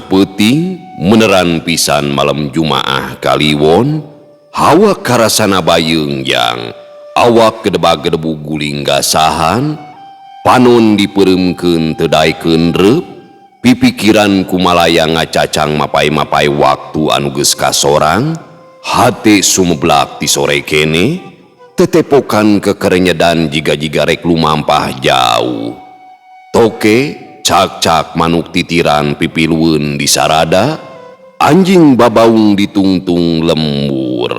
Tengah peuting meneran pisan malam Jumaah Kaliwon, hawa karasana bayeungjang, awak gedebag-gedebug guling gasahan, panon dipeureumkeun teu daekeun reup, pipikiran kumalayang ngacacang mapay-mapay waktu anu geus kasorang, hate sumeblak ti sore kene, tetepokan kekerenyedan jiga-jiga rek lumampah jauh. Toke cak-cak manuk titiran pipilueun di sarada, anjing babaung ditungtung lembur.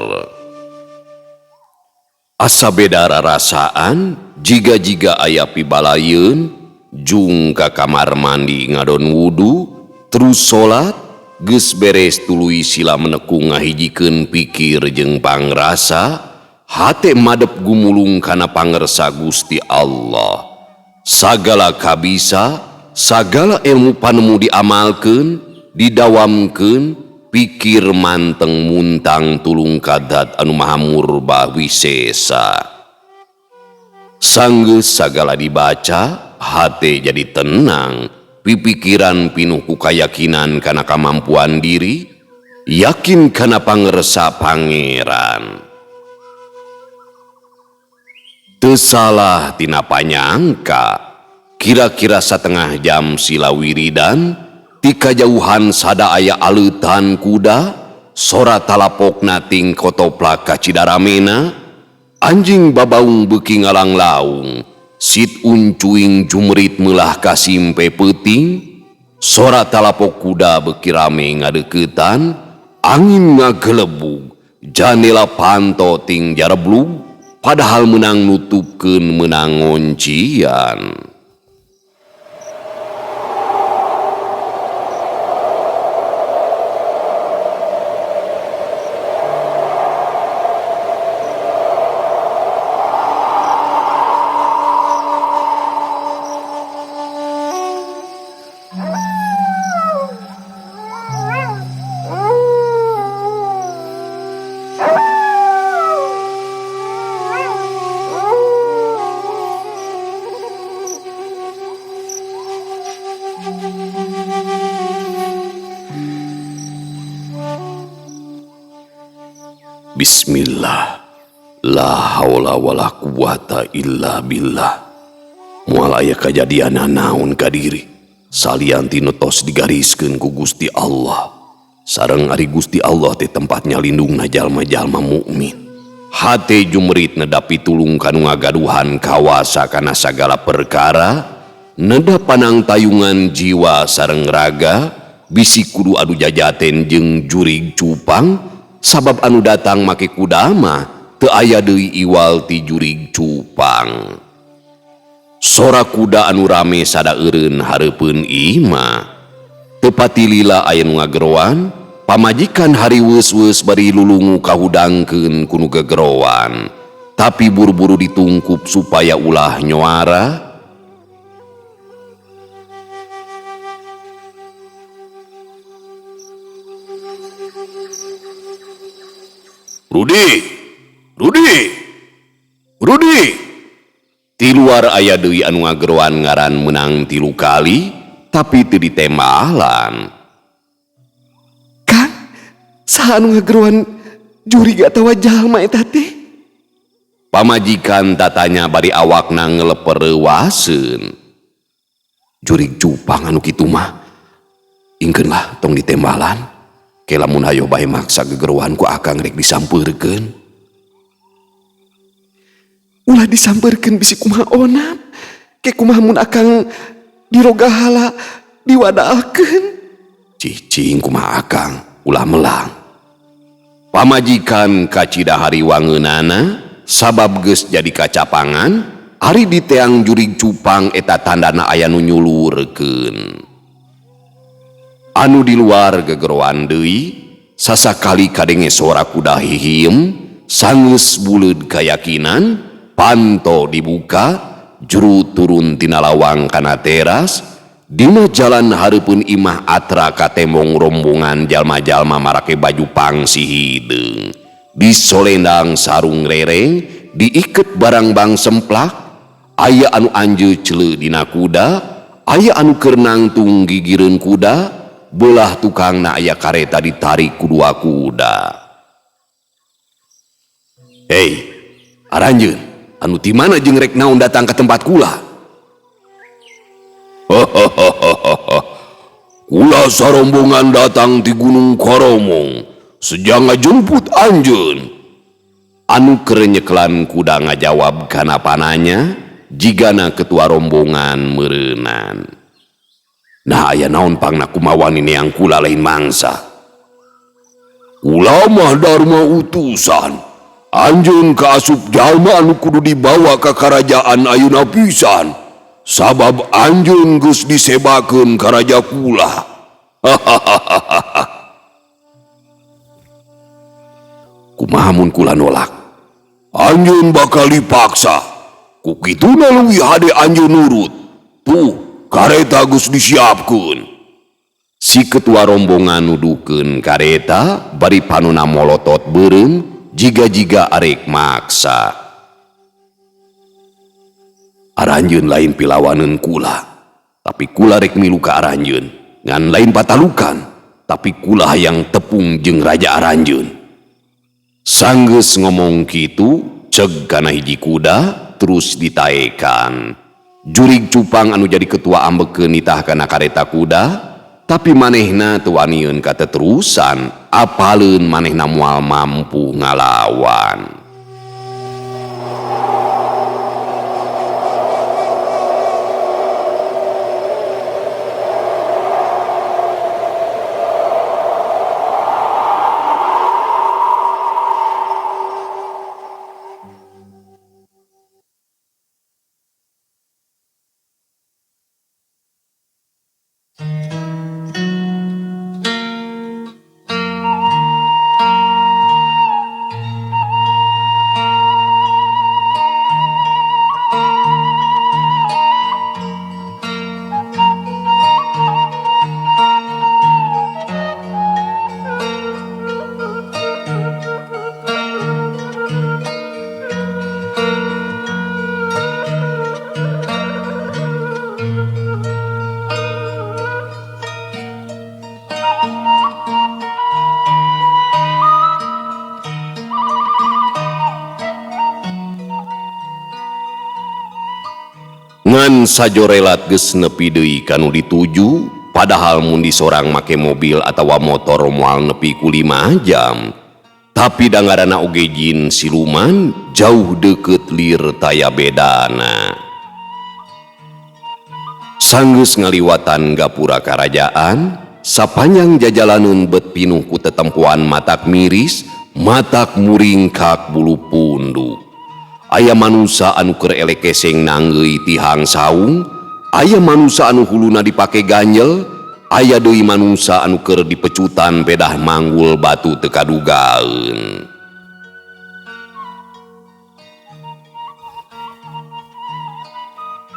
Asa beda rarasaan, jiga-jiga aya pibalayeun, jung ka kamar mandi ngadon wudu, terus salat, geus beres tuluy sila menekung ngahijikeun pikir jeung pangrasa, hate madep gumulung kana pangersa Gusti Allah. Sagala kabisa, sagala ilmu panemu diamalkeun, didawamkeun, pikir manteng muntang tulung kadat anu maha murba wisesa. Sanggeus sagala dibaca, hate jadi tenang, pipikiran pinuh ku kayakinan kana kamampuan diri, yakin kana pangersa pangeran. Teu salah tina panyangka, kira-kira satengah jam sila wiridan, ti kajauhan sada aya aleutan kuda, sora talapokna ting kotoplak ka Cidaramena, anjing babaung beuki ngalanglaung, sit uncuing jumrit meulah kasimpe peuting, sora talapok kuda beuki rame ngadeuketan, angin ngagelebug, janela panto ting jareblug, padahal menang nutupkeun menang ngoncian. Bismillah, la haula wala quwata illa billah. Moal aya kajadian naon ka diri, salian ti nu tos digariskeun ku Gusti Allah. Sareng ari Gusti Allah teh tempat nyalindungna jalma-jalma mukmin. Hate jumrit nedapi tulung kanu ngagaduhan kawasa kana sagala perkara, neda panang tayungan jiwa sareng raga, bisi kudu adu jajaten jeung jurig cupang, sabab anu datang make kuda mah teu aya deui iwal ti jurig cupang. Sora kuda anu rame sada eureun hareupeun imah. Teu patilila aya nu ngageroan, pamajikan hariweus-weus bari lulungu kahudangkeun ku nu gegeroan. Tapi buru-buru ditungkup supaya ulah nyoara. Rudi, Rudi, Rudi. Ti luar aya deui anu ngageroan ngaran menang 3 kali, tapi teu ditembalan. Kang, saha anu ngageroan jurig atawa jalma eta teh? Pamajikan tatanya bari awakna ngeleper reuaseun. Jurig cupang anu kitu mah. Ingkeun lah tong ditembalan. Ke lamun hayo bae maksa gegeroan ku akang rek disampeurkeun. Ulah disampeurkeun bisi kumaha onam. Ke kumaha mun akang dirogahala diwadalkeun. Cicing kumaha akang ulah melang. Pamajikan kacida hariwangeunana sabab geus jadi kacapangan, ari diteang jurig cupang eta tandana aya nu nyulurkeun. Anu di luar gegeroan deui, sasakali kadenge sora kuda hihiem, sanggeus buleud kayakinan, panto dibuka, juru turun tina lawang kana teras, dina jalan hareupeun imah atra katembong rombongan jalma-jalma marake baju pangsi hideung. Disolendang sarung rereng, diiket barang bang semplak, aya anu anjeu cele dina kuda, aya anu keur nangtung gigireun kuda, Belah tukangna aya kareta ditarik ku dua kuda. Hei, aranjeun, anu ti mana jeung rek naon datang ka tempat kula? Kula sarombongan datang ti Gunung Koromong, sejang ngajemput anjeun. Anu keur nyeklan kuda ngajawab kana pananya, jigana ketua rombongan meureunan. Nah aya naon pangna kumawani neang kula lain mangsa. Kula mah dharma utusan. Anjeun kaasup jalma anu kudu dibawa ka karajaan ayeuna pisan. Sabab anjeun geus disebakeun ka raja kula. Kumaha mun kula nolak? Anjeun bakal dipaksa. Ku kituna leuwih hade anjeun nurut. Tuh, kareta geus disiapkeun. Si ketua rombongan nuduhkeun kareta bari panona molotot beureum jiga-jiga arek maksa. Aranjeun lain pilawaneun kula, tapi kula rek milu ka aranjeun. Ngan lain patalukan, tapi kula hayang tepung jeung raja aranjeun. Sanggeus ngomong kitu, ceg kana hiji kuda terus ditaekan. Jurig cupang anu jadi ketua ambekeun nitah kana kareta kuda, tapi manehna teu wanieun kateterusan, apaleun manehna moal mampu ngalawan. Ngan sajorelat geus nepi deui kanu dituju, padahal mun disorang make mobil atawa motor moal nepi ku 5 jam. Tapi dangarana oge jin siluman jauh deukeut lir taya bedana. Sanggeus ngaliwatan gapura karajaan, sapanjang jajalanun bet pinuh ku tetempoan matak miris, matak muringkak bulu punduk. Aya manusa anu keur elek keseng nanggeuy tihang saung, aya manusa anu huluna dipake ganjel, aya deui manusa anu keur dipecutan pedah manggul batu teu kadugaeun.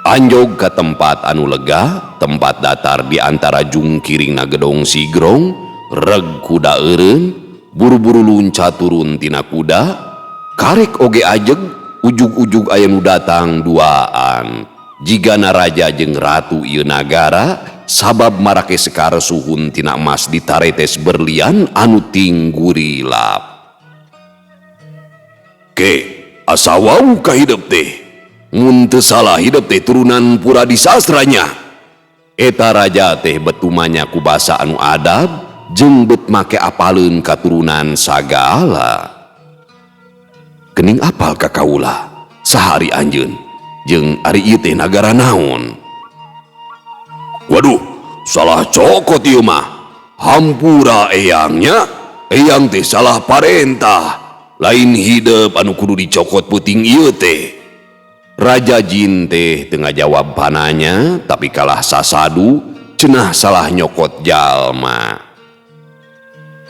Anjog ka tempat anu lega, tempat datar di antara jungkiringna gedong sigrong, reg kuda eureun, buru-buru luncat turun tina kuda, karek oge ajeg, ujug-ujug aya nu datang duaan. Jigana raja jeung ratu ieu nagara, sabab marake sekar suhun tina emas ditaretes berlian anu tinggurilap. Ke, asa wau ka hidep teh. Mun teu salah hidep teh turunan pura disastranya. Eta raja teh betumanya ku basa anu adab jeung bet make apaleun katurunan sagala. Kening apal ka kaula sahari anjeun jeung ari ieu teh nagara naon? Waduh, salah cokot ieu mah. Hampura eyangnya, eyang teh salah parentah. Lain hidep anu kudu dicokot peuting ieu teh. Raja jin teh teu ngajawab pananya, tapi kalah sasadu cenah salah nyokot jalma.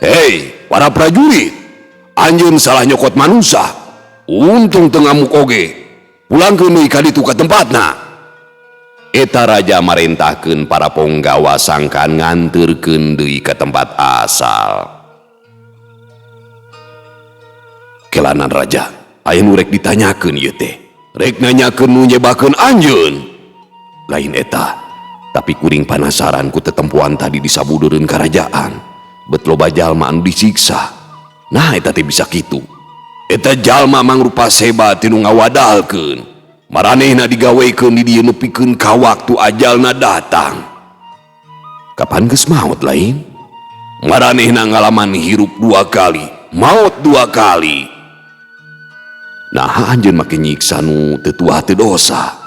Hei, para prajurit, anjeun salah nyokot manusa. Untung teu ngamuk oge. Pulangkeun deui ka ditu ka tempatna. Eta raja marentahkeun para ponggawa sangkan nganteurkeun deui ka tempat asal. Kelanan raja, aya nu rek ditanyakeun ieu teh. Rek nanyakeun nu nyebakeun anjeun. Lain eta, Tapi kuring panasaran ku tetempuan tadi di sabudureun karajaan. Bet loba jalma anu disiksa. Nah eta teh bisa kitu. Eta jalma mangrupa seba tinu ngawadalkeun. Maranehna digawekeun di dieu nepikeun ka waktu ajalna datang. Kapan geus maot lain? Maranehna ngalaman hirup dua kali, maot dua kali. Nah anjeun make nyiksa nu teu tuah teu dosa.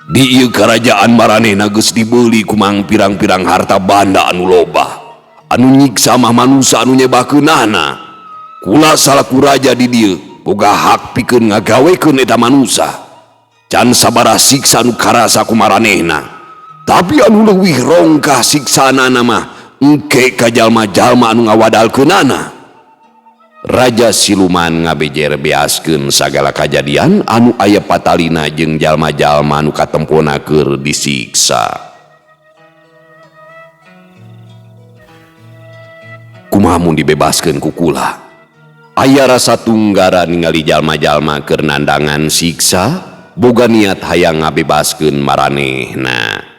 Di ieu karajaan maranehna geus dibeuli ku mang pirang-pirang harta banda anu loba. Anu nyiksa mah manusa anu nyebakeunana. Kula salaku raja di dieu boga hak pikeun ngagawekeun eta manusa. Can sabaraha siksa nu karasa ku maranehna. Tapi anu leuwih rongkah siksaanana mah engke ka jalma-jalma anu ngawadalkeunana. Raja Siluman ngabejer beaskeun sagala kajadian anu aya patalina jeung jalma-jalma anu katempona keur disiksa. Kumaha mun dibebaskeun ku kula? Aya rasa tunggara ningali jalma-jalma keur nandangan siksa, boga niat hayang ngabebaskeun maranehna.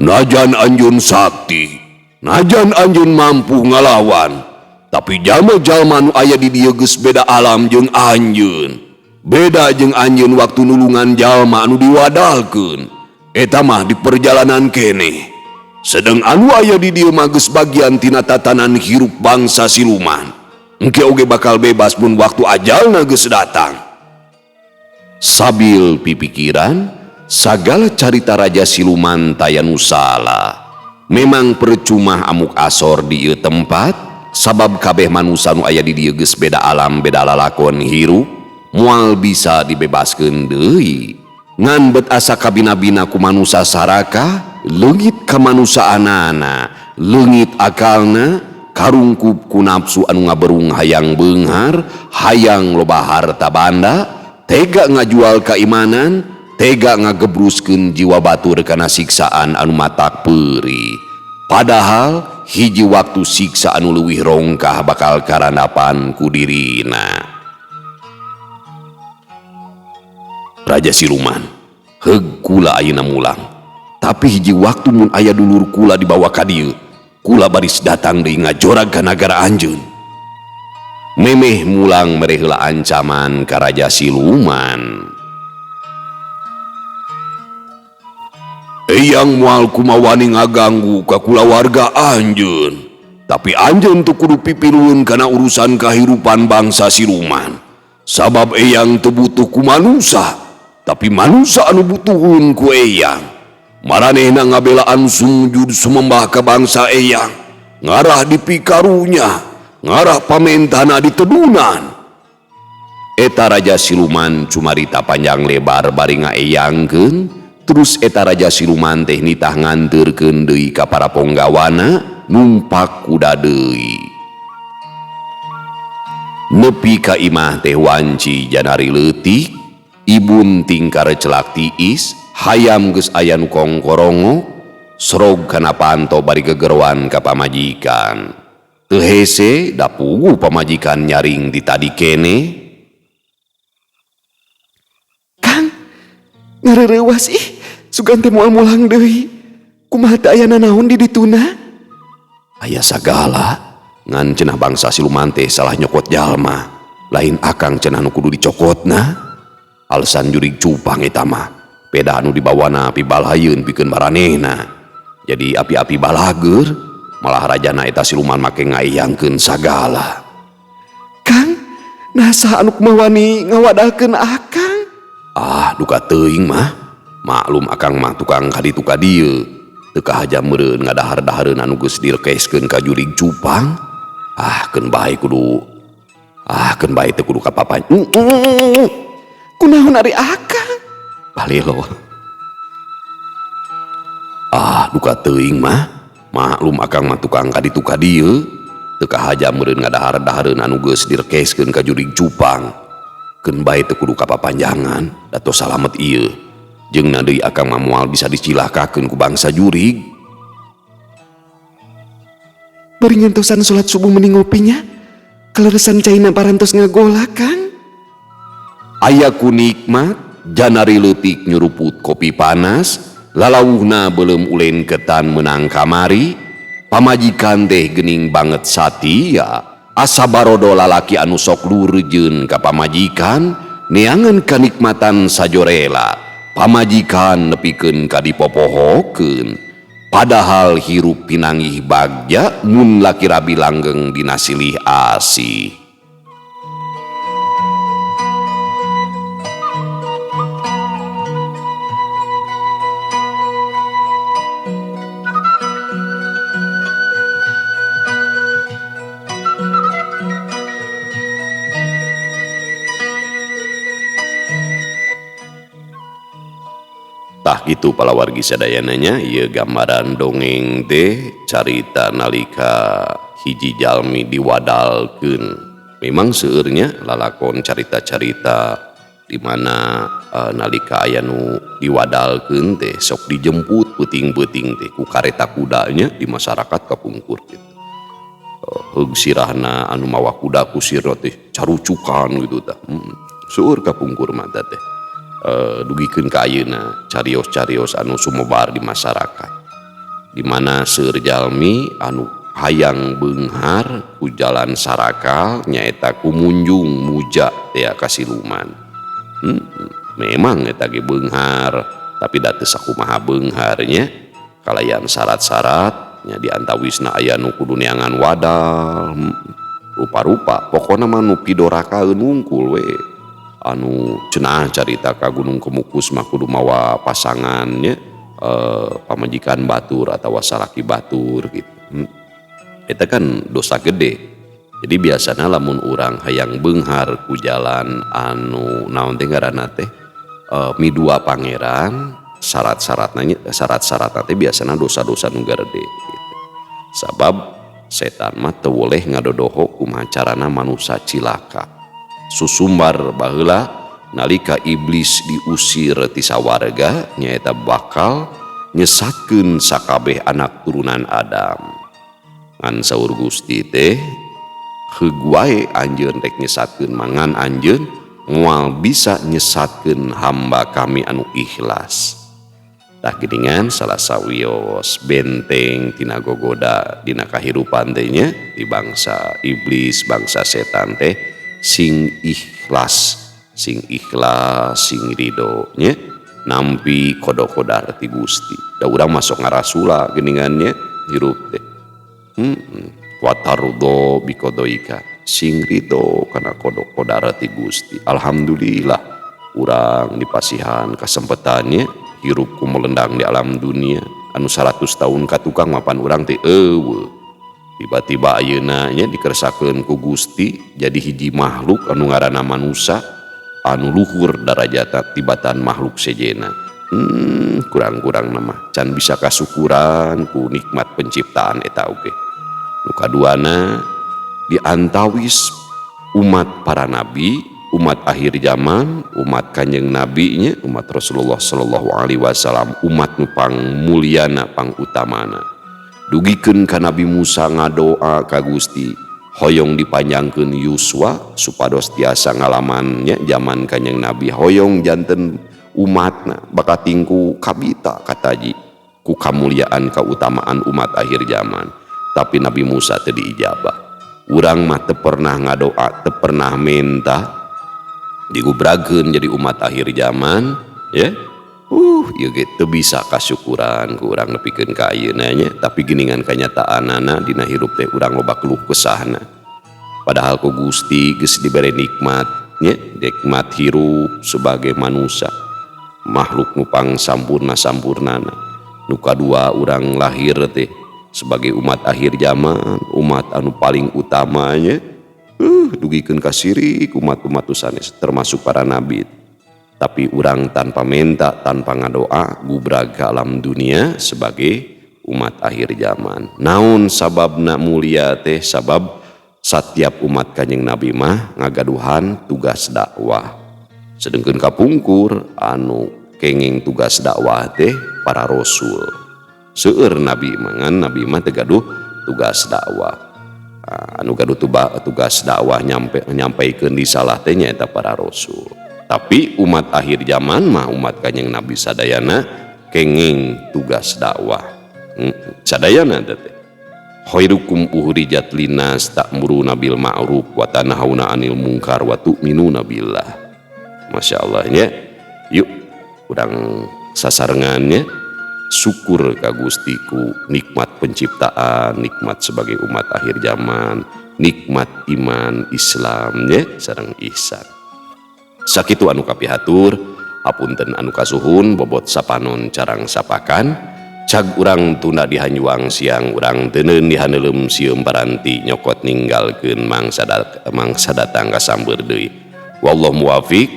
Najan anjeun sakti, najan anjeun mampu ngalawan, tapi jalma-jalma nu aya di dieu geus beda alam jeung anjeun. Beda jeung anjeun waktu nulungan jalma anu diwadalkeun. Eta mah di perjalanan keneh. Sedeng anu aya di dieu mah geus bagian tina tatanan hirup bangsa siluman. Engke oge bakal bebas mun waktu ajalna geus datang. Sabil pipikiran, sagala carita Raja Siluman taya nu salah. Memang percuma amuk asor di ieu tempat, sabab kabeh manusa nu aya di dieu geus beda alam beda lalakon hirup, moal bisa dibebaskeun deui. Ngan bet asa kabina-bina ku manusa sarakah, leungit kamanusaanana, leungit akalna, karungkup ku nafsu anu ngaberung hayang beunghar, hayang loba harta banda, tega ngajual keimanan, tega ngagebruskeun jiwa batur kana siksaan anu matak peurih. Padahal hiji waktu siksa anu leuwih rongkah bakal karandapan ku dirina. Raja Siluman, heug kula ayeuna mulang. Tapi hiji waktu mun aya dulur kula dibawa ka dieu, kula baris datang deui ngajorag ka nagara anjeun. Memeh mulang mere heula ancaman ka Raja Siluman. Eyang moal kumawani ngaganggu ka kulawarga anjeun. Tapi anjeun teu kudu pipilueun kana urusan kahirupan bangsa siluman. Sabab eyang teu butuh ku manusa, tapi manusa anu butuheun ku eyang. Maranehna ngabelaan sumjud sumembah ka bangsa eyang, ngarah dipikarunya, ngarah pamentana ditedunan. Eta Raja Siluman cumarita panjang lebar bari ngaeyangkeun. Terus eta Raja Siluman teh nitah nganteurkeun deui ka para ponggawana numpak kuda deui. Nepi ka imah teh wanci janari leutik, ibun tingkar celak tiis, hayam geus aya nu kongkorongo, serog kana panto bari gegeroan ka pamajikan. Teu hese da puguh pamajikan nyaring di tadi kene. Kang, ngareurewas ih, sugan teh moal mulang deui. Kumaha teh aya nanaon di dituna? Aya sagala, ngan cenah bangsa siluman teh salah nyokot jalma. Lain akang cenah nu kudu dicokotna. Alasan jurig cupang eta mah. Peda anu dibawana api balayeun pikeun maranehna. Jadi api-api balager, malah rajana eta siluman make ngayangkeun sagala. Kang, nah saha anu kumawani ngawadalkeun akang? Ah, duka teuing mah. Maklum akang mah tukang kaditu ka dieu. Teu kahaja meureun ngadahar-dahareun anu geus dilekeskeun ka jurig cupang. Ah, keun bae kudu. Ah, keun bae teu kudu ka papan. Kunaon ari akang? Palelo. Ah, duka teuing mah. Maklum akang mah tukang kaditu ka dieu. Teu kahaja meureun ngadahar-dahareun anu geus dilekeskeun ka jurig cupang. Keun bae teu kudu ka papanjangan, da tos salamet ieu. Jeung na deui akang mah moal bisa dicilakakeun ku bangsa jurig. Bari ngantosan salat subuh mending ngopinya. Kaleresan caina parantos ngagola, Kang. Aya ku nikmat janari leutik nyuruput kopi panas, Lalawuhna beuleum ulen ketan menang kamari, pamajikan teh geuning banget satia. Asa barodo lalaki anu sok lurejeun ka pamajikan, neangan kanikmatan sajorela. Pamajikan nepikeun ka dipopohokeun. Padahal hirup pinanggih bagja mun laki rabi langgeng dina silih asih. Tah gitu palawargi sadayananya ieu gambaran dongeng teh carita nalika hiji jalmi diwadalkeun. Memang seueurnya lalakon carita-carita di mana nalika aya nu diwadalkeun teh sok dijemput peuting-peuting teh ku kareta kudanya di masyarakat kapungkur gitu. Heug sirahna anu mawa kuda kusirna teh carucukan gitu tah. Seueur kapungkur mah teh. Dugikeun ka ayeuna carios-carios anu sumebar di masyarakat di mana seueur jalmi anu hayang beunghar ku jalan sarakal nyaeta ku munjung muja teh ka siluman. Memang eta ge beunghar tapi da teu sakumaha beungharnya kalayan syarat-syarat nya di antawisna aya nu kudu neangan wadal, rupa-rupa pokona mah nu pidorakaeun wungkul we. Anu cenah carita ka Gunung Kemukus mah kudu mawa pasangannya, pamajikan batur atawa salaki batur gitu. Eta kan dosa gede. Jadi biasana lamun urang hayang beunghar ku jalan anu naon teh ngaranna teh, midua pangeran, syarat-syaratna teh biasana dosa-dosa nu garede gitu. Sabab setan mah teu boleh ngadodoho kumaha carana manusa cilaka. Susumbar baheula nalika iblis diusir ti sawarga nyaeta bakal nyesatkeun sakabeh anak turunan Adam. Ngan saur Gusti teh heug wae anjeun rek nyesatkeun mangan anjeun moal bisa nyesatkeun hamba kami anu ikhlas. Tah geuningan salah sawios benteng tina gogoda dina kahirupan teh nya di bangsa iblis, bangsa setan teh sing ikhlas, sing ikhlas, sing ridho nya nampi kodo-kodar ti Gusti. Da urang masuk ngarasula geuningannya hirup teh. Wa tardo bikodoika, sing ridho kana kodo-kodar ti Gusti. Alhamdulillah urang dipasihan kasempetannya hirup ku melendang di alam dunia anu 100 tahun ka tukang mapan urang teh eueuh. Tiba-tiba ayeuna nya dikersakeun ku Gusti jadi hiji makhluk anu ngaranna manusa anu luhur darajatna tibatan makhluk sejena. Kurang-kurang nama can bisa kasukuran ku nikmat penciptaan eta oge. Nu kaduana diantawis umat para nabi, umat akhir zaman, umat Kanjeng Nabi nya, umat Rasulullah sallallahu alaihi wasallam, umat nu pangmulyana pangutamana. Dugikeun ka Nabi Musa ngadoa ka Gusti hoyong dipanjangkeun yuswa supados tiasa ngalamannya zaman Kanjeng Nabi hoyong janten umatna bakatingku kabita kataji ku kamuliaan kautamaan umat akhir zaman. Tapi Nabi Musa teu diijabah. Urang mah teu pernah ngadoa, teu pernah menta digubrageun jadi umat akhir zaman ya. Ieu ge teu bisa kasyukuran ku urang nepikeun ka ayeuna nya, tapi geuningan kanyataanana dina hirup teh urang loba keluh kesahna. Padahal ku Gusti geus dibere nikmat nya, nikmat hirup sebagai manusia, makhluk nu pangsampurna-sampurnana. Nu kadua urang lahir teh sebagai umat akhir zaman, umat anu paling utamanya. Dugikeun ka sirik umat-umat sanes termasuk para nabi. Tapi urang tanpa menta, tanpa ngadoa, gubrag ka alam dunia sebagai umat akhir zaman. Naon sababna mulia teh? Sabab setiap umat Kanjeng Nabi mah ngagaduhan tugas dakwah. Sedengkeun kapungkur anu kenging tugas dakwah teh para rasul. Seueur nabi mah, ngan nabi mah teu gaduh tugas dakwah. Anu gaduh tugas dakwah nyampaikeun risalah teh nyaeta para rasul. Tapi umat akhir zaman mah umat Kanjeng Nabi sadayana Kenging tugas dakwah. Sadayana teh khairukum ukhrijat linnas ta'muruna bil ma'ruf wa tanhauna 'anil munkar wa tu'minuna billah. Masya Allah nya. Yuk urang sasarengannya syukur ka Gusti ku nikmat penciptaan, nikmat sebagai umat akhir zaman, nikmat iman Islamnya sareng ihsan. Sakitu anu kapihatur, hapunten anu kasuhun, bobot sapanon carang sapakan, cag urang tunda di hanjuang siang, urang teuneun di haneuleum sieum paranti nyokot ninggalkeun mangsa mangsa datang kasambeur deui. Wallahu muwafiq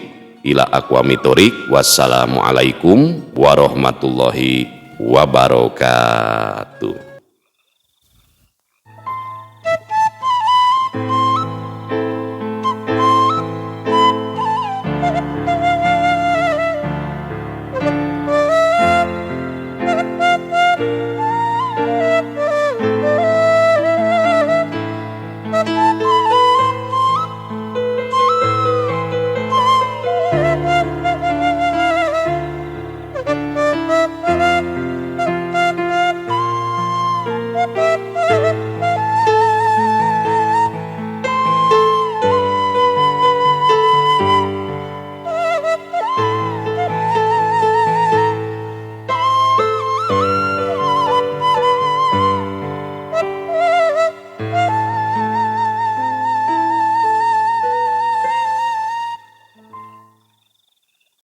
ila aqwamit thoriq. Wassalamualaikum warahmatullahi wabarakatuh.